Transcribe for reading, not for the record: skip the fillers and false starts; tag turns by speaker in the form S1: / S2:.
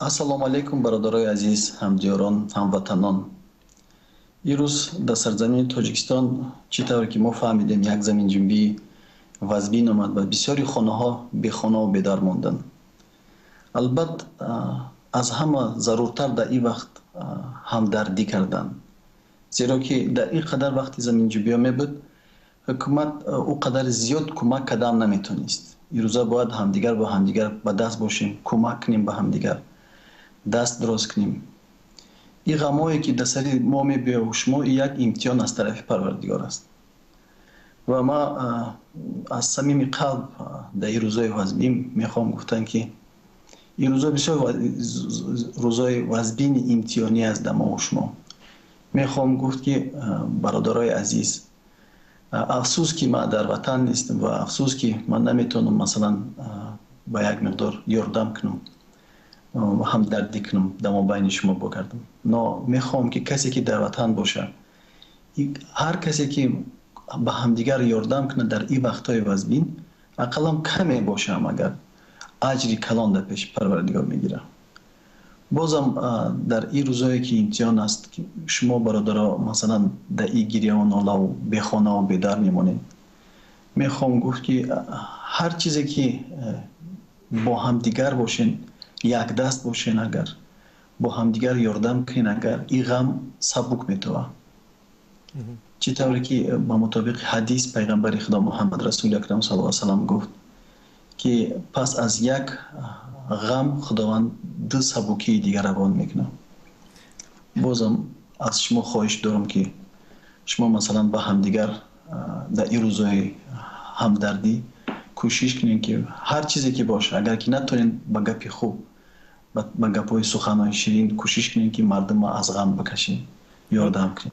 S1: Ассалому алайкум, бародарои азиз, ҳамдиёрон, ҳамватанон. Ирӯз дар сарзамини Тоҷикистон, чӣ тавре ки мо фаҳмидем, як заминҷунбии вазбин омад ва бисёри хонаҳо бехонаву бедар монданд. Албатт, аз ҳама заруртар дар ин вақт ҳамдардӣ кардан. Зеро ки дар ин қадар вақти заминҷунбиҳо мебуд, ҳукумат ӯ қадар зиёд кӯмак кардан наметонист. Ирӯза бояд ҳамдигар бо ҳамдигар ба даст бошем, кӯмак кунем ба ҳамдигар, даст дароз кунем. Ин ғамое ки дар сари мо мебиёяд шумо, як имтиҳон аз тарафи Парвардигор аст. Ва ман аз самими қалб дар ин рӯзои вазбин мехоҳам гуфтан, ки ин рӯзо бисёр рӯзои вазбини имтиҳонӣ аст дар мо шумо. Мехоҳам гуфт, ки бародарои азиз, афсӯс, ки ман дар ватан нестам ва афсӯс, ки ман наметавонам, масалан, ба як миқдор ёрдам кунам ва ҳамдардӣ кунам дар мобайни шумо бигардам. Но мехоҳам, ки касе ки дар ватан бошад, ҳар касе ки ба ҳамдигар ёрдам кунад дар ин вақтҳои вазбин, ақаллан каме бошам, агар аҷри калон дар пеши Парвардигор мегирад. Бозам дар ин рӯзое ки имтиҳон аст, шумо бародаро, масалан, дар ин гиряву нолаву бехонаву бедар мемонед, мехоҳам гуфт, ки ҳар чизе ки бо ҳамдигар бошен, якдаст бошен, агар бо ҳамдигар ёрдам кунен, агар ин ғам сабук метавад. Чӣ тавре ки ба мутобиқи ҳадис пайғамбари Худо Муҳаммад Расули Акрам саллаллоҳу алайҳи васаллам гуфт, ки пас аз як ғам Худованд ду сабукии дигар равон мекунад. Бозам аз шумо хоҳиш дорам, ки шумо, масалан, ба ҳамдигар дар ин рӯзои ҳамдардӣ кӯшиш кунед, ки ҳар чизе ки бошад, агар ки натонед ба гапи хуб, ба гапҳои суханҳои ширин кӯшиш кунед, ки мардумро аз ғам бикашед, ёрдам кунед.